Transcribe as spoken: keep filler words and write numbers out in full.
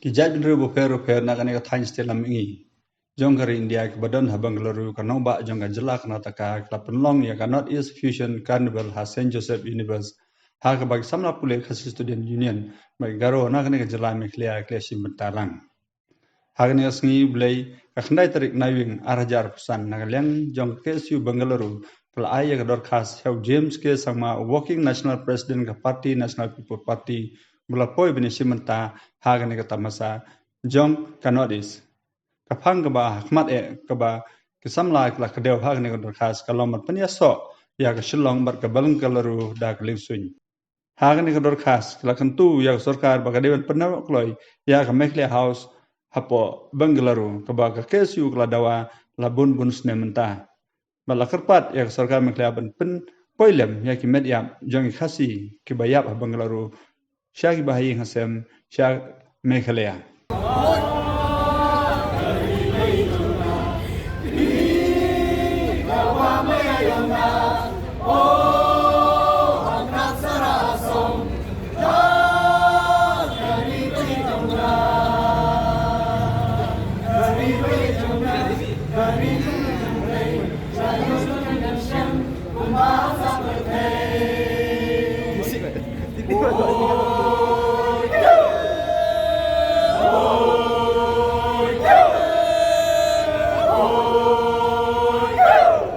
Ki jaitbynriew bapher bapher na kane ka thaiñ stet lam mihngi jong ka ri India kiba don ha Bengaluru, ka nongbah jong ka jylla Karnataka, ki la pynlong ïa ka North East Fusion Carnival ha Saint Joseph University, ha kaba ki samla pule Khasi Student Union bad ki Garo na kane ka jylla Meghalaya ki la shim bynta lang. Ha kane ka sngi Blei, ka khyndai tarik Naiwieng ar hajar arphew san, na ka liang jong ka K S U Bengaluru, ka la ai ïa ka dorkhas ha u James K Sangma, u Working National President ka Party National People Party, ba la poi ban ïashim bynta ha kane ka tamasa jong ka North East. Ka phang kaba ha khmat eh kaba ki samla ki la kdew ha kane ka dorkhas ka long ban pynïasoh ïa ka Shillong bad ka Bengaluru da ka liengsuiñ. Ha kane ka dorkhas ki la kyntu ïa ka sorkar ba ka dei ban pynïasoh kloi ïa ka Meghalaya House hapoh Bengaluru, kaba ka K S U ka la dawa la bun bun snem mynta. Bad la kyrpad ïa ka sorkar Meghalaya ban pynpoi lem ïa ki met ïap jong ki Khasi kiba ïap ha Bengaluru sha kiba ha ïing ha sem sha Meghalaya.